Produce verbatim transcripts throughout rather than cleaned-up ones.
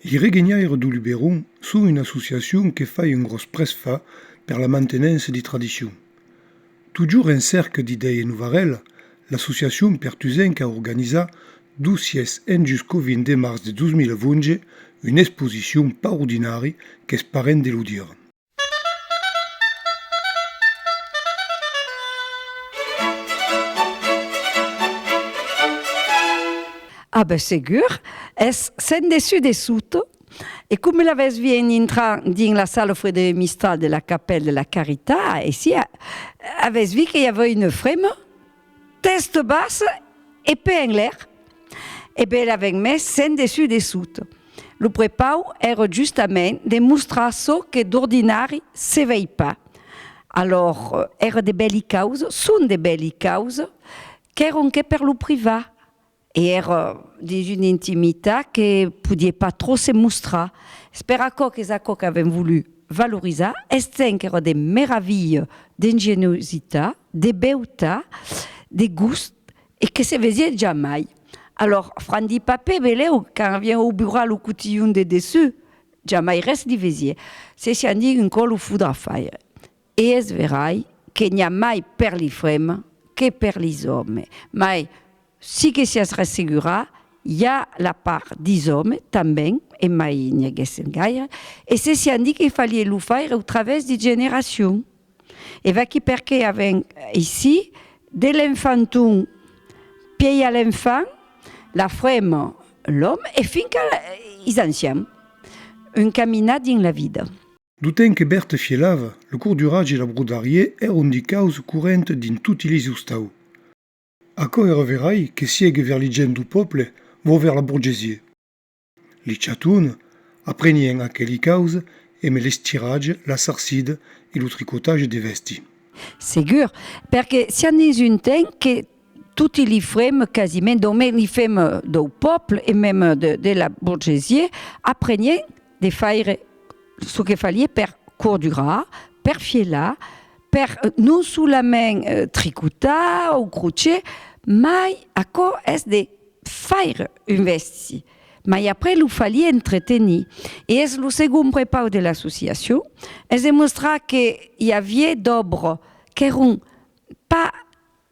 Li Reguenhaires dau Luberon son una associacion que fai un gròs prètzfach per la mantenença di tradicions. Totjorn en cèrca d'idèias novarèlas, l'associacion pertusenca a organizat, dau sièis en juscau vint de març de dos mila onze, una exposicion pas ordinària, qu'es parent de lo dire. Ah ben segur, es sens dessús dessota, e coma l'avètz vist en intrant dins la sala Frederic Mistral de la Capèla de la Caritat, aicí, a-, avètz vist que i aviá una frema, tèsta bassa e pè enlèr. E ben l'avèm mes sens dessús dessota. Lo prepaus èra justament de mostrar çò que d'ordinari se vei pas. Alòr, èra de bèli causas, son de bèli causas, qu'èran que per lo privat. E èra dins una intimitat que podiá pas tròp se mostrar. Es per aquò qu'es aquò qu'avèm volut valorizar, estent qu'èra de meravilha, d'engenhositat, de beutat, de gost, e que se vesiá jamai. Alòr, franc di papèr, belèu, quand avián auburat lo cotilhon de dessús, jamai res li vesiá. Se siam dit, un còp lo fodrà faire. E es verai que n'i a mai per li fremas que per lis òmes. Mai, si que siás rassegurat, i a la part dis òmes tanben, e mai n'i aguèssen gaire, e se siam dit que faliá lo faire au travèrs di generacions. E vaquí perqué avèm aicí, de l'enfanton, pièi a l'enfant, la frema, l'òme, e finca lis ancians. Un caminar dins la vida. Dau temps que Berthe fielava, lo corduratge e la brodariá èran di causas correntas dins toti lis ostaus. Aquò èra verai que siegue vers li gents dau pòble, vòu vers la borgesiá. Li chatons aprenián aqueli causas emé l'estiratge, la sarcida e lo tricotatge de vèsti. Segur, perque siam dins un temps que toti li fremas, quasiment, donc mème li fremas dau pòble e mème de, de la borgesiá, aprenián de faire çò que faliá per cordurar, per fielar, per, eh, non solament, eh, tricotar o crochet, mai aquò es de faire un vèsti, mai après lo faliá entretenir. E es lo segond prepaus de l'associacion, es de mostrar que i aviá d'òbras qu'èran pas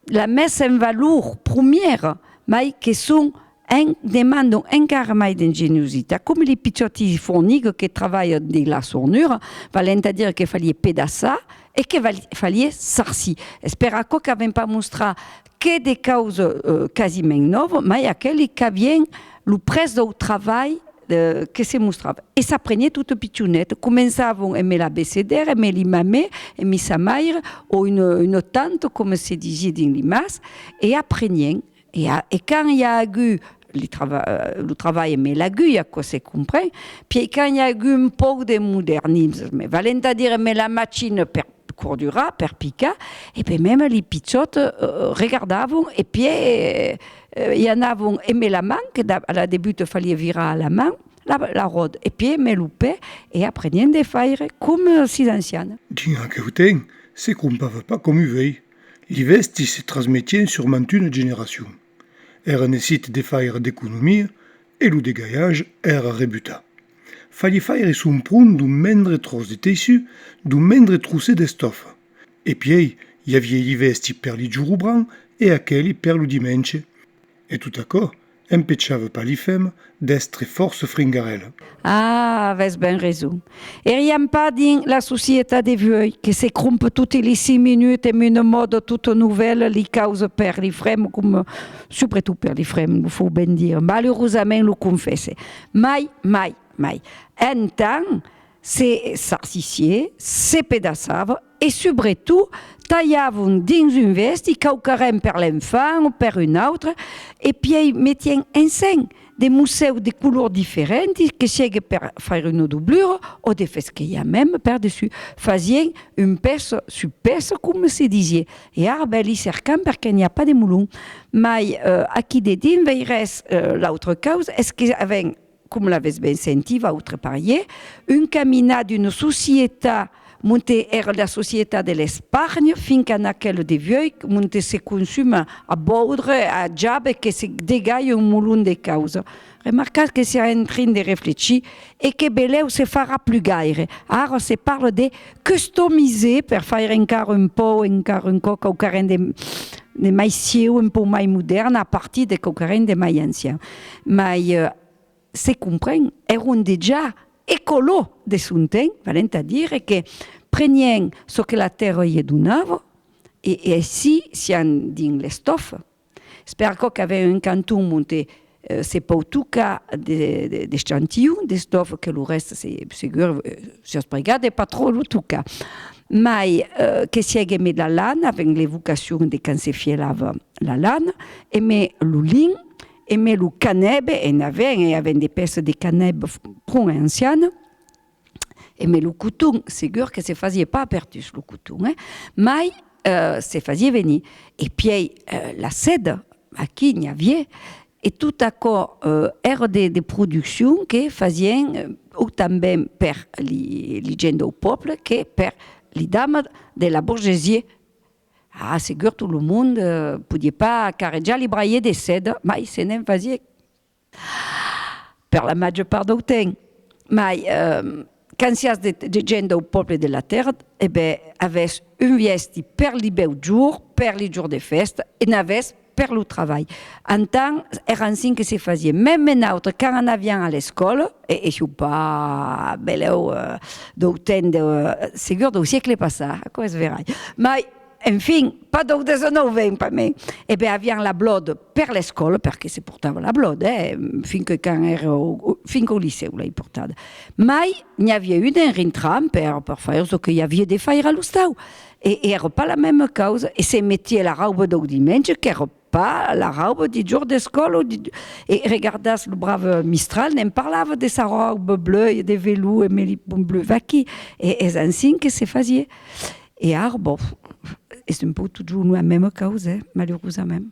la mesa en valor promiera, mai que son en, demandan encara mai d'engenhositat, coma li pichòti fornigas que travalhan dins la sornura, valent a dire que faliá pedaçar e que val-, faliá sarcir. Es per aquò qu'avèm pas mostrat que de causas, eh, quasiment nòvas, mai aqueli qu'avián lo prètz dau travalh eh, que se mostrava. E s'apreniá tot pichonet. Començavan emé l'abecedèr, emé li mamè, emé sa maire, o una, una tanta, coma se disiá dins li mas, e aprenián. E a-, e quand i a agut li trava-, eh, lo travalh emé l'aguilha, aquò se compren, pièi quand i a agut un pauc de modernisme, valent a dire emé la machina per cordurar, per picar, e ben mème li pichòts, eh, regardavan e pièi, eh, eh, i anavan emé la man, que da-, a la debuta faliá virar a la man, la, la ròda, e pièi emé lo pè, e aprenián de faire coma sis ancians. Dins aqueu temps, se crompava pas coma uèi. Li vèstis se transmetián sur mantuna generacion. Èra necite de faire d'economia e lo degalhatge èra rebutat. Faliá faire son pron dau mendre tròç de teissut, dau mendre trocet d'estòfa. E pièi, i aviá li vèstis per li jorobran e aqueli per lo dimenge. E tot aquò empechava pas li femas d'èstre fòrça fringarèlas. Ah, avètz ben rason. Eriam pas dins la societat de vuèi, que se crompa toti li cinc minuts emé una mòda tota novèla, li causas per li fremas, coma, subretot per li fremas, lo fau ben dire, malurosament lo confèsse. Mai, mai, mai. Entant, se sarcissiá, se pedaçava, e subretot, talhavan dins un vèsti quauquarren per l'enfant o per un autre, e pièi metián ensems de mossèus de colors diferentis, que siegue per faire una doblura o de fes que i a mème per dessús. Fasián un pèça sus pèça, coma se disiá. E ara, ben, li cercam perque n'i a pas de molon. Mai, eh, aquí dedins veiretz, eh, l'autra causa, es que avèm, coma l'avètz ben sentit, vautre parièr, un caminar d'una societat monte èra la societat de l'esparnha, fin qu'an aquel de viuèi, monte se consuma a bòudre, a jabe, que se degalha un molon de causa. Remarcatz que siam en trin de reflechir e que belèu se farà plus gaire. Ara se parla de customiser per faire encara un pauc, encara un còp, quauquarren de, de mai sieu, un pauc mai modèrne, a partir de quauquarren de mai ancian. Mai, eh, se compren, èron dejà ecolo de son temps, valent a dire que prenien çò que la tèrra i donava, e, e aicí siam dins l'estòfa. Es per aquò qu'avèm un canton monte, eh, se pòu tocar de, de, d'echantillon, d'estòfa, que lo rèsta, se, segur, eh, siás pregat de pas tròp lo tocar. Mai, eh, que siegue emé la lana, avèm l'evocacion de quand se fielava la lana, emé lo lin, emé lo canèbe, e n'avèm, e avèm de pèças de canèbe f-, pron ancianas, emé lo coton, segur que se fasiá pas a Pertús, lo coton, eh? Mai, eh, se fasiá venir. E pièi, eh, la seda, aquí n'i aviá, e tot aquò, eh, èra de, de produccion que fasián, eh, o tanben per li, li gents dau pòble que per li damas de la borgesiá. Ah, segur, tot lo monde, eh, podiá pas carrejar li braiers de seda, mai se ne'n fasiá per la màger part dau temps. Mai, eh, quand siás de, de gents dau pòble de la tèrra, e ben, avès un vièsti per li bèus jorns, per li jorns de fèsta, e n'avès per lo travalh. Antan, èra ansin que se fasiá. Mème nautres, quand anaviam a l'escòla, e, e siáu pas belèu, eh, dau temps de, eh, segur dau siècle passat, aquò es verai. Mai, enfin, pas dau dètz-e-nòu vint, pas mei. E ben, aviam la blòda per l'escòla, perque se portava la blòda, eh, fin que quand èra au, au, fin qu'au licèu l'ai portada. Mai n'i aviá una en rintrant per, per faire çò que i aviá de faire a l'ostau. E, e èra pas la mèma causa. E se metiá la rauba dau dimenge, qu'èra pas la rauba di jorn d'escòla, o di, e regardatz lo brave Mistral, ne'n parlava de sa rauba bleu, de velur, emé li pont bleu, vaquí, e es ansin que se fasiá. E ara, bon, es un pauc totjorn la mèma causa, eh, malurosament.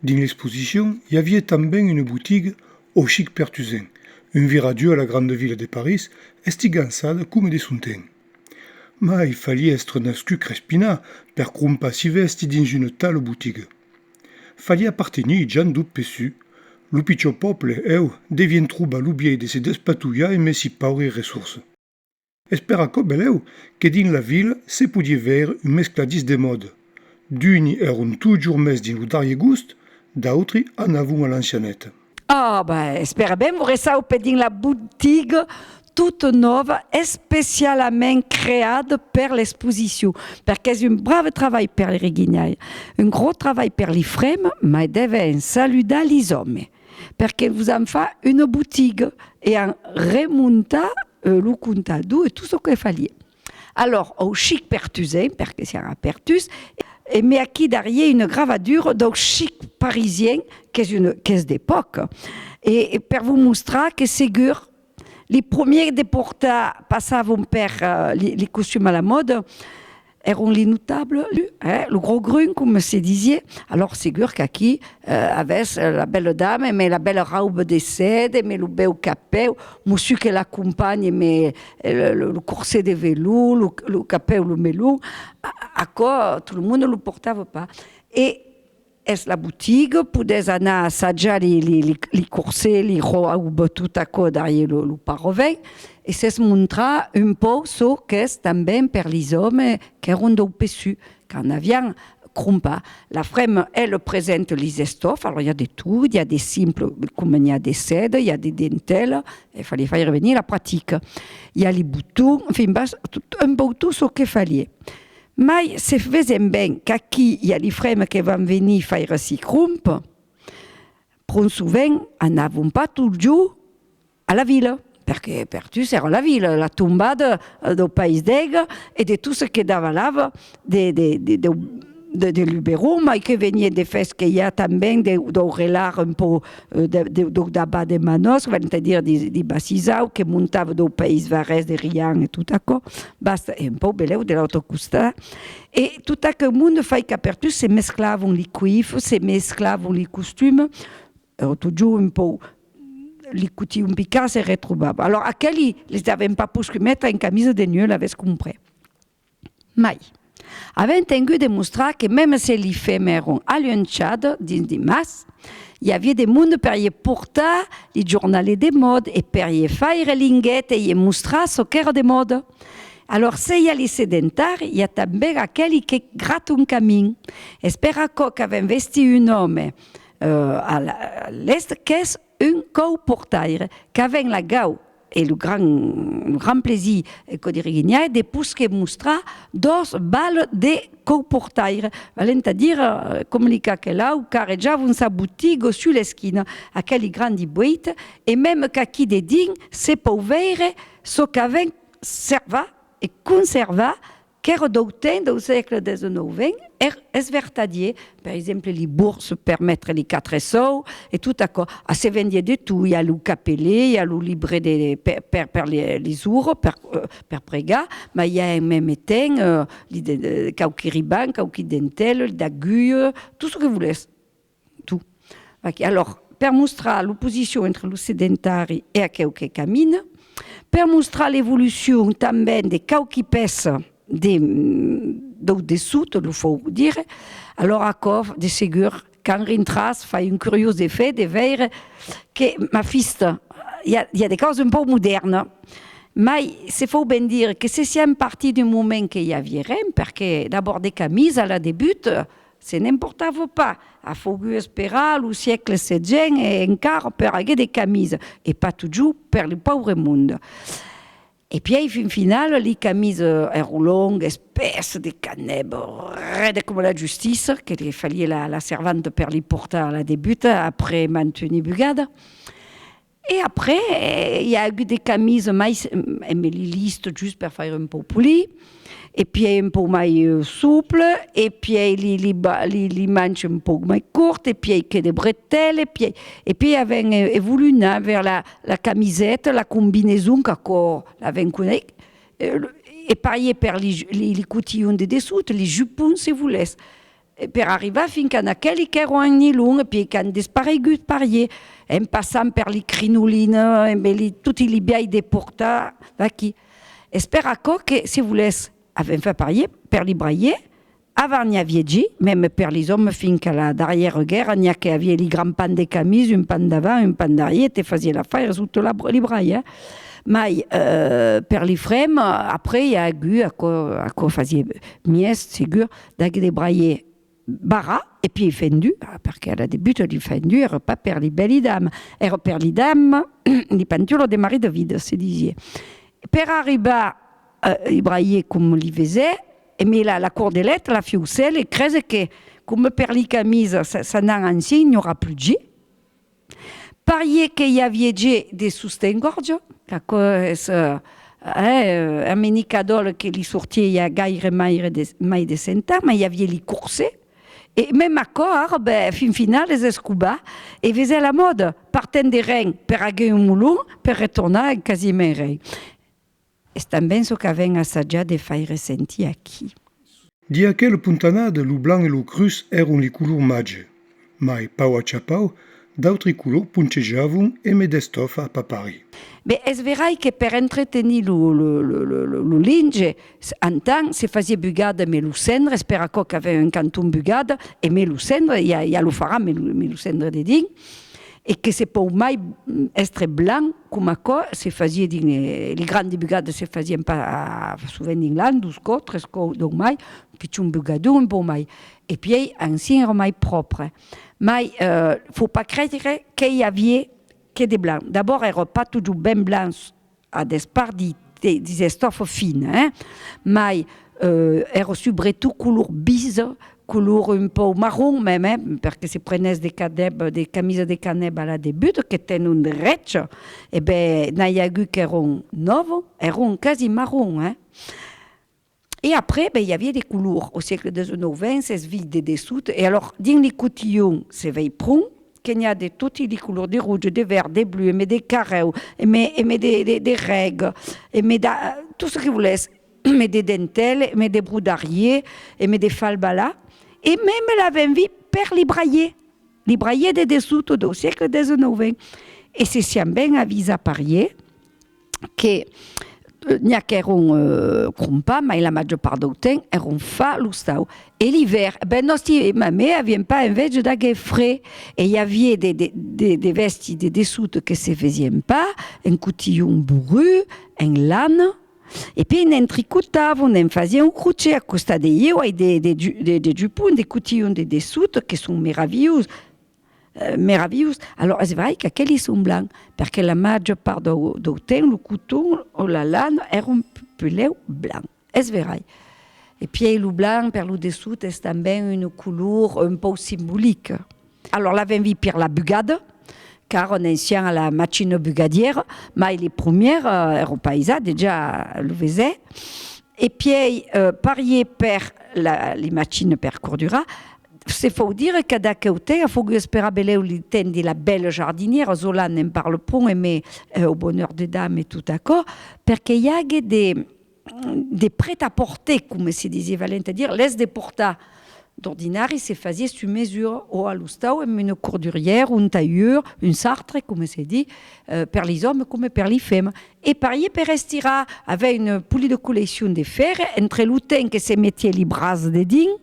Dins l'exposicion, i aviá tanben una botiga au Chic Pertusen, un viratge a la granda vila de París, estigançada coma de son temps. Mai faliá èstre nascut crespinat per crompar si vèsti dins una tala botiga. Faliá apartenir jan dau pessur. Lo pichon pòble, eu, devián trobar lo biais de se despatolhar emé si pauras ressorsas. Es per aquò, belèu, que dins la vila se podiá veire un mescladís de mòda. D'uni èron totjorn mès dins lo darrier gost, d'autri anavon a l'ancianeta. Ah, ben, espèra ben, vos ressaupe dins la botiga tota nòva, especialament creada per l'exposicion, perque es un brave travalh per li reguinhaires, un gròs travalh per li fremas, mai devèm saludar lis òmes, perque vos an fach una botiga e an remontat, eh, lo comptador e tot çò que faliá. Alòrs, au Chic Pertusen, perque siam a Pertús, E me aquí darrier una gravadura dau chic parisien, qu'es una, qu'es d'epòca. E, e per vos mostrar que segur, li promiers de portar passavan per, eh, li, li costums a la mòda, èran li notables, eh, lo gros grun, coma se disiá. Alors segur qu'aquí, eh, avètz, eh, la bèla dama, emé la bèla rauba de seda, emé lo bèu capèu, mossur que l'acompanha, emé, eh, lo, lo, lo corset de velor, lo, lo capèu, lo melon, a-, aquò, tot lo monde lo portava pas. E es la botiga, podètz anar assajar li, li, li, li corsets, li raubas, tot aquò darrier lo, lo paravent, e s'es montrar un pauc çò qu'es tanben per lis òmes qu'èran dau pessur, qu'an avián crompat. La frema, ela, presenta lis estòfas, alors i a de tot, i a de simples, coma n'i a de seda, i a de dentèlas, e faliá faire venir la pratica. I a li botons, enfin, bas-, tot, un pauc tot çò que faliá. Mai se vesèm ben qu'aquí i a li fremas que van venir faire si crompes, pron sovent anavan pas totjorn a la vila, perque pertús èra la vila, la tombada, eh, dau país d'Èga e de tot çò que davalava de, de, de, de, de, de Luberon, mai que veniá de fèrs que i a tanben de, dau relar un pauc, eh, de, de, dau dabat de Manòsca, valent a dire di, di Bacisau, que montava dau país Varés de Rian e tot aquò, basta, e un pauc belèu de l'autre costat. E tot aqueu monde fai qu'apertús se mesclavan li coifas, se mesclavan li costums, èra totjorn un pauc, li cotilhons picards se retrobava. Alors aqueli, les avèm pas poscut metre en camisa de nuech, l'avètz comprés. Mai, avèm tengut de mostrar que mème se li femas èran aluenchadas dins di mas, i aviá de monde per ié portar li jornalets de mòda e per ié faire linguet e ié mostrar çò qu'èra de mòda. Alors, se i a li sedentaris, i a tanben aqueli que gratan camin. Es per aquò qu'avèm vestit un òme, eh, a la, a l'èst, qu'es un cauportaire, qu'avèm la gau e lo gran, lo gran plesir, eh, quò dirigue n'i a, de posquer mostrar doas balas de cauportaire, valent a dire, eh, coma li caquelàus carrejavan sa botiga sus l'esquina, aqueli grandi boitas, e mème qu'aquí dedins se pòu veire çò qu'avèm servat e conservat, qu'èra dau temps dau sègle dètz-e-nòu vint, e, es vertadier, per exemple, li borses per metre li quatre sòus e tot aquò. A, se vendiá de tot, i a lo capelet, i a lo libret de, per, per, per li, lis oras, per, eh, per pregar, ma i a en mème temps, eh, li de, de, quauqui ribans, quauqui dentèlas, d'agulhas, tot çò que volètz. Tot. Vaquí. Alors, per mostrar l'oposicion entre lo sedentari e aqueu que camina, per mostrar l'evolucion tanben de quauqui pèças de, mm, dau dessús, lo fau dire, alors aquò, de segur, quand rintratz, fai un curiós efèct de veire que ma fista, i a, i a de causas un pauc modèrnas, mai se fau ben dire que se siam partits d'un moment que i aviá ren, perque d'abòrd de camisas a la debuta, se ne'n portava pas. A faugut esperar lo siècle setzen e encara per aguer de camisas, e pas totjorn per lo paure monde. E pièi, fin finala, li camisas èran longas, espessas, de canebas, redas coma la justícia, que li faliá la, la servanta per li portar a la debuta, après mantenir bugada. E après, eh, i a agut de camisas mai, emé li listas, just per faire un pauc polit, e pièi un pauc mai, eh, sople, e pièi li, li ba-, li, li manchas un pauc mai cort, e pièi que de bretèlas, e pièi, e pièi avèm, eh, evoluat vers la, la camiseta, la combinason, qu'aquò l'avèm conegut, eh, e parier per li, li, li cotilhons de dessús, li jupons, se volètz. E per arribar fin qu'an aqueli qu'èran en nilon, e pièi qu'an despareigut parier, en passant per li crinolinas, emé li, toti li biais de portar, vaquí. Es per aquò que, se volètz, avèm fach parier per li braiers, avant n'i aviá ges, mème per lis òmes, fin qu'a la darrièra guèrra, n'i a que aviá li grands pans de camisas, un pan davant, un pan darrier, te fasiá l'afaire sota la br-, li braiers, eh. Mai, eh, per li fremas, après, i a agut, aquò, aquò fasiá mies, segur, d'aguer de braiers barrats, e pièi fendus, ah, perque a la debuta li fendus èra pas per li bèli damas, èra per li damas, li pantulas de marrit de vida, se disiá. Per arribar, eh, li braiers coma li vesètz, emé la, la cordeleta, la fiaucèla, e crese que, coma per li camisas, se, s'anam ansin, n'i aurà plus ges. Parier que i aviá ges de sosten-gòrja, qu'aquò es, eh, Eh, eh, un menicadòl que li sortiá i a gaire mai de, mai de cent ans, mai i aviá li corsets. E mème aquò, ara, ben, fin final, es escobat e ves a la mòda, partent de ren per aguer un molon, per retornar en quasiment ren. Es tanben çò qu'avèm assajat de faire sentir aquí. Dins aquela pontanada, lo blanc e lo crus èron li colors màger, mai pauc a cha pauc, d'autri colors ponchejavan emé d'estòfa a papari. Ben, es verai que per entretenir lo, lo, lo, lo, lo, lo linge, s-, antan se fasiá bugada emé lo cendre, es per aquò qu'avèm un canton bugada, emé lo cendre, i a, i a lo farà emé lo, emé lo cendre dedins, e que se pòu mai, mm, èstre blanc, coma aquò se fasiá dins, eh, li grandi bugadas se fasián pas, ah, sovent dins l'an, dos còps, tres còps, donc mai, un pichon bugadon, un pauc mai. E pièi, ansin èra mai pròpre. Mai, eh, fau pas creire que i aviá que de blanc. D'abòrd, èra pas totjorn ben blanc a despart di, di, dis estòfas finas, eh? Mai, eh, èra subretot color bisa, color un pauc marron mème, eh? Perque se prenètz de canèba, de camisas de canèba a la debuta, que tenon de rech, e ben, n'ai agut qu'èron nòvas, èron quasi marron, eh? E après, ben, i aviá de colors. Au siècle dètz-e-nòu vint, s'es vist de dessús. E alòr, dins li cotilhons, se vei pron, que n'i a de toti li colors, de roge, de verd, de blu, emé de carrèu, emé, emé de, de, de règa, emé de, tot çò que volètz, emé de dentèla, emé de brodariá, emé de falbalà. E mème l'avèm vist per li braiers. Li braiers de dessús, tot au siècle dètz-e-nòu vint. E se siam ben avisats parier, que, eh, n'i a qu'èron, eh, crompats, mai la màger part dau temps èron fach a l'ostau. E l'ivèrn, ben, nòsti mamè avián pas enveja d'aguer freg, e i aviá de, de, de, de vèsti de dessús que se fasián pas, en cotilhon borrut, en lana, e pièi ne'n tricotavan, ne'n fasián un crochet. A costat de ieu ai de, de ju-, de, de jupons, de cotilhons de dessús que son meravilhós. Eh, meravilhós. Alòr, es verai qu'aqueli son blancs, perque la màger part dau, dau temps, lo coton o la lana èron p-, puslèu blancs. Es verai. E pièi lo blanc, per lo dessús, es tanben una color un pauc simbolica. Alòr, l'avèm vist per la bugada, car ne'n siam a la machina bugadièra, mai li promièrs, eh, èra paisat, dejà lo vesèm. E pièi, eh, parier per la, li machinas per cordurar, se fau dire que d'aqueu temps a faugut esperar belèu li temps de la bèla jardinièra, Zola ne'n parla pron, emé, eh, au bonheur de dame e tot aquò, perque i aguèt de, de prêt-à-porter, coma se disiá, valent a dire, les de portar. D'ordinari se fasiá sus mesura, o a l'ostau, emé una cordurièra, un talhur, un sartre, coma se ditz, eh, per lis òmes coma per li femnas. E parier per estirar, avèm una polida colleccion de fèrre, entre lo temps que se metiá li braç dedins,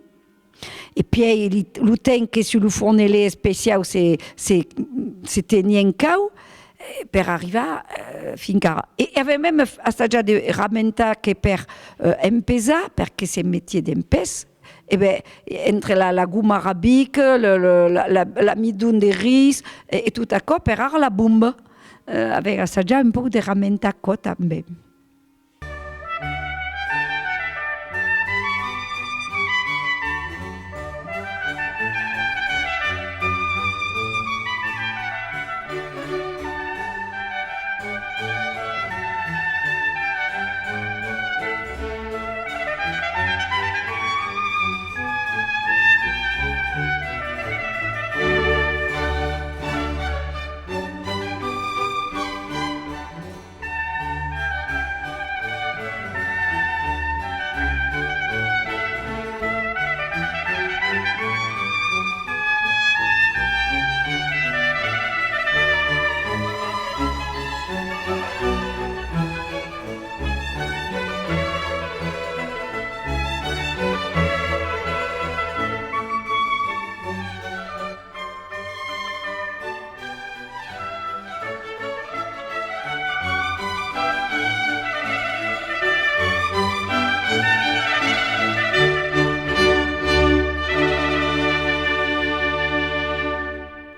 e pièi li, lo temps que sus lo fornelet especiau se, se, se teniá en cau, eh, per arribar, eh, fin qu'ara. E, e avèm mème f-, assajat de ramentar que per, eh, empesar, perque se metiá d'empés, e ben, entre la, la goma arabica, le, le, la, la, l'amidon de ris e, e tot aquò, per ara la bomba. Eh, avèm assajat un pauc de ramentar aquò tanben.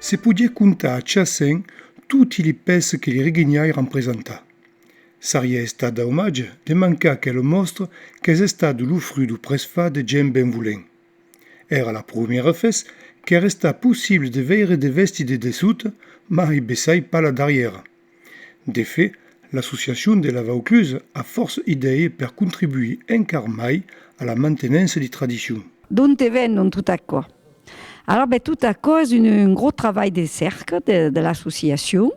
Se podiá comptar a cha cent toti li pèças que li Reguinhais an presentat. Sariá estat daumatge de mancar aquela mòstra qu'es estat lo frut dau prètzfach de gents benvolents. Èra la promiera fes qu'èra estat possible de veire de vèsti de dessota, mai bessai pas la darriera. De fach, L'associacion de la Vauclusa a fòrça idèias per contribuir encara mai a la mantenença di tradicions. D'onte venon tot aquò? Alòrs, ben, tot aquò es un, un gròs travalh de cèrca de, de l'associacion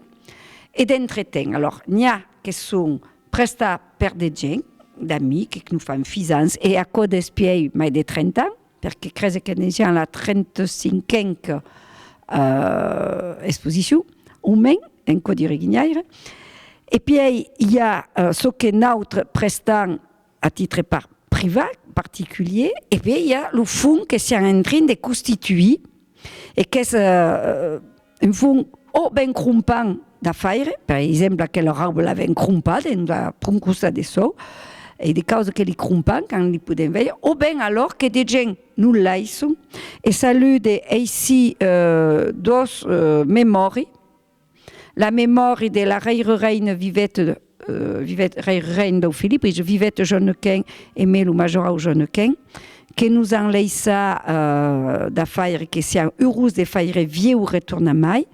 e d'entretemps. Alòrs, n'i a que son prestats per de gents, d'amics, que nos fan fisants, e aquò despuèi mai de trenta ans, perque crese que ne siam a la trenta-cinquenca, eh, exposicion, o mens, en Còdi Reguinhaire. E pièi i a, eh, çò que nautres prestam a titre par-, privat, particulier, e pièi i a lo fons que siam en trin de constituir e qu'es, eh, un fons o ben crompant d'afaire, per exemple, aquela rauba l'avèm crompada, e nos a pron costat de sòus, e de causas que li crompam quand li podèm veire, o ben alòr que de gents nos laisson, e salude aicí, eh, dos, eh, memòri, la memòri de la rèire-reina Vivette, eh, Vivette, rèire-reina dau Felibritge, Vivette Jonnequin e me lo majorau Jonnequin, que nos an laissat, eh, d'afaire que siam urós de faire viure tornamai,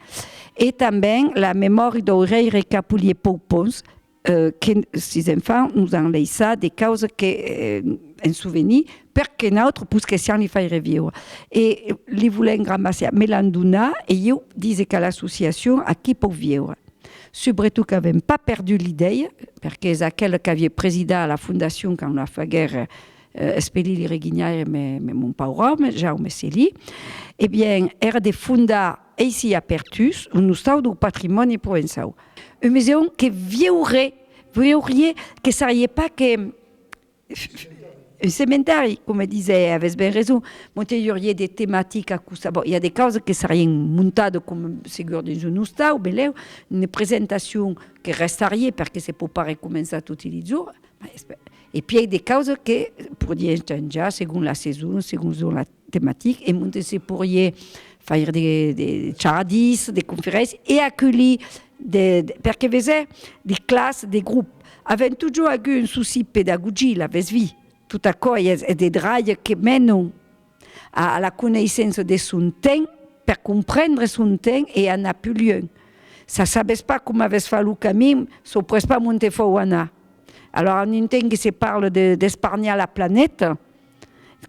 e tanben la memòri dau rèire Capolier Poupons, eh, que sis enfants nos an laissat de causas que, eh, en sovenir, perque nautres, pus que siam li faire viure. E li volèm gramaciar, me l'an donat, e ieu dise qu'a l'associacion aquí pòu viure. Subretot qu'avèm pas perdut l'idèia, perque es aquela qu'aviá presidat la fondacion quand la faguère, eh, espelir li Reguinhaire, me, me mon paure òme, Jaume Celi. E bien, èra de fondar aicí a Pertús un ostau dau patrimòni provençau. Un musèu que viuriá, viuriá, que sariá pas que un cementèri, coma disè, avètz ben rason, monte i auriá de tematicas a costat. Bon, i a de causas que sarián montadas coma segur dins un ostau, benlèu, una presentacion que restariá, perque se pòu pas recomençar toti li jorns, mas espe-, e pièi de causas que poirián chanjar segon la sason, segon la tematica, e monte se poiriá faire de, de charradís, de conferéncias, e aculhir de, de, perque vesètz, de classas, de grops. Avèm totjorn agut un soci pedagogic, l'avètz vist. Tot aquò es, es de dralhas que menon a, a la coneissença de son temps, per comprendre son temps e anar pus luènh. Se sabètz pas coma avètz fach lo camin, sauprètz pas monte fau anar. Alòrs, en un temps que se parla de, d'esparnhar la planeta,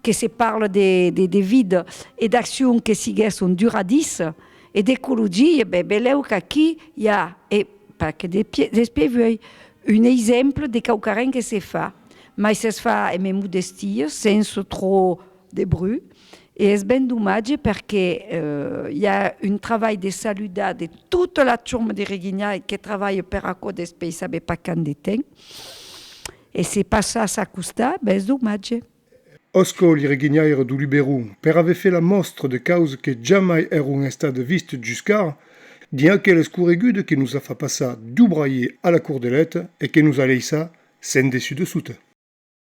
que se parla de, de, de vida e d'accions que siguèsson duradissas e d'ecologia, ben, belèu qu'aquí i a, e pas que de pie-, despuèi vuei, un exemple de quauquarren que se fa, mai s'es fa emé modestia, sensa tròp de bruch, e es ben domatge perque, eh, i a un travalh de saludar de tota la chorma de Reguinhaire que travalha per aquò despuèi sabe pas quant de temps, e se passatz a costat, ben es domatge. Òsca li Reguinhaire dau Luberon, per aver fait la mòstra de causas que jamai èron estadas vistas jusqu'ara, dins aquela escorreguda que nos a fach passar dau braier a la cordeleta e que nos a laissat sens dessus dessota.